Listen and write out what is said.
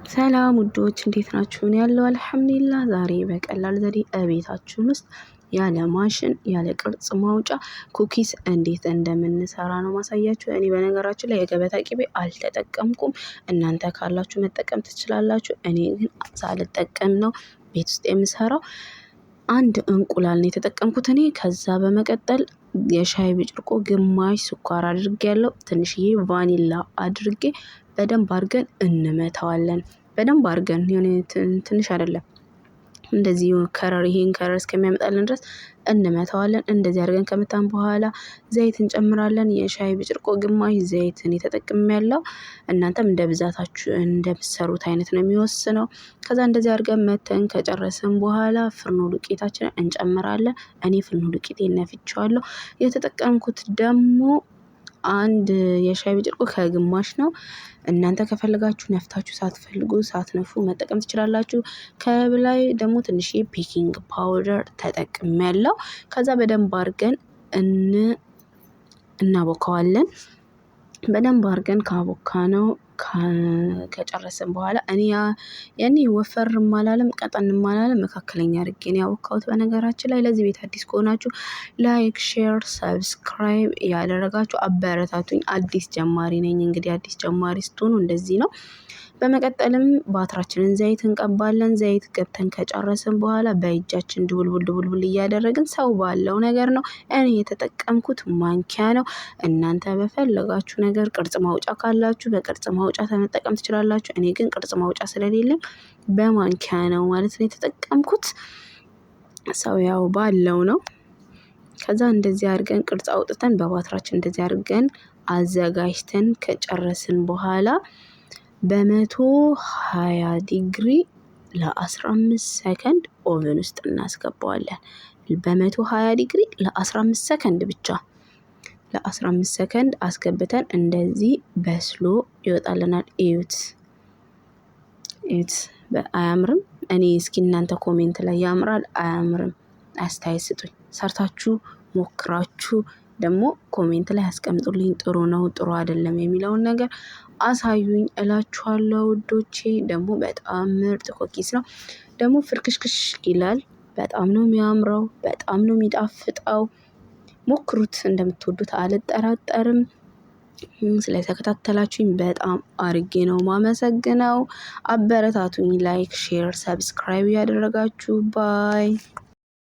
ሰላም ውዶች እንዴት ናችሁ? እኔ ያለው አልሐምዱሊላህ። ዛሬ በቀላል ዘዴ እቤታችን ውስጥ ያለ ማሽን ያለ ቅርጽ ማውጫ cookies እንዴት እንደምንሰራ ነው ማሳያችሁ። እኔ በነገራችን ላይ የገበታ ቅቤ አልተጠቀምኩም። እናንተ ካላችሁ መጠቀም ትችላላችሁ። እኔ ግን ሳልጠቀም ነው ቤት ውስጥ የምሰራው። አንድ እንቁላል ነው የተጠቀምኩት እኔ። ከዛ በመቀጠል የሻይ ብርጭቆ ግማሽ ስኳር አድርጌ ያለው ትንሽዬ ቫኒላ አድርጌ በደንብ አድርገን እንመታዋለን። በደንብ አድርገን የሆነ ትንሽ አይደለም፣ እንደዚህ color፣ ይሄን color እስከሚያመጣልን ድረስ እንመታዋለን። እንደዚህ አድርገን ከመታን በኋላ ዘይት እንጨምራለን። የሻይ ብርጭቆ ግማሽ ዘይትን የተጠቅም ያለው፣ እናንተም እንደ ብዛታችሁ እንደምትሰሩት አይነት ነው የሚወስነው። ከዛ እንደዚህ አድርገን መተን ከጨረስን በኋላ ፍርኖ ዱቄታችንን እንጨምራለን። እኔ ፍርኖ ዱቄቴን ነፍቼዋለሁ። የተጠቀምኩት ደግሞ አንድ የሻይ ብርጭቆ ከግማሽ ነው። እናንተ ከፈለጋችሁ ነፍታችሁ፣ ሳትፈልጉ ሳትነፉ መጠቀም ትችላላችሁ። ከበላይ ደግሞ ትንሽ baking powder ተጠቅሜያለሁ። ከዛ በደንብ አድርገን እናቦካዋለን። በደንብ አድርገን ካቦካነው ከጨረስን በኋላ እኔ ያኔ ወፈርም አላለም ቀጠንም አላለም፣ መካከለኛ አድርጌ ነው ያቦካሁት። በነገራችን ላይ ለዚህ ቤት አዲስ ከሆናችሁ like፣ share፣ subscribe ያደረጋችሁ አበረታቱኝ። አዲስ ጀማሪ ነኝ። እንግዲህ አዲስ ጀማሪ ስትሆኑ እንደዚህ ነው። በመቀጠልም ባትራችንን ዘይት እንቀባለን። ዘይት ቀብተን ከጨረስን በኋላ በእጃችን ድቡልቡል ድቡልቡል እያደረግን፣ ሰው ባለው ነገር ነው። እኔ የተጠቀምኩት ማንኪያ ነው። እናንተ በፈለጋችሁ ነገር ቅርጽ ማውጫ ካላችሁ በቅርጽ ማውጫ መጠቀም ትችላላችሁ። እኔ ግን ቅርጽ ማውጫ ስለሌለኝ በማንኪያ ነው ማለት ነው የተጠቀምኩት። ሰው ያው ባለው ነው። ከዛ እንደዚህ አድርገን ቅርጽ አውጥተን በባትራችን እንደዚህ አድርገን አዘጋጅተን ከጨረስን በኋላ በ120 ዲግሪ ለ15 ሰከንድ oven ውስጥ እናስገባዋለን። በ120 ዲግሪ ለ15 ሰከንድ ብቻ፣ ለ15 ሰከንድ አስገብተን እንደዚህ በስሎ ይወጣልናል። እዩት እዩት፣ አያምርም? እኔ እስኪ እናንተ comment ላይ ያምራል አያምርም አስተያየት ስጡኝ። ሰርታችሁ ሞክራችሁ ደግሞ comment ላይ አስቀምጡልኝ። ጥሩ ነው ጥሩ አይደለም የሚለውን ነገር አሳዩኝ እላችኋለሁ ውዶቼ። ደግሞ በጣም ምርጥ cookies ነው። ደግሞ ፍርክሽክሽ ይላል። በጣም ነው የሚያምረው። በጣም ነው የሚጣፍጠው። ሞክሩት፣ እንደምትወዱት አልጠራጠርም። ስለተከታተላችሁኝ በጣም አርጌ ነው ማመሰግነው። አበረታቱኝ። Like፣ share፣ subscribe ያደረጋችሁ። Bye።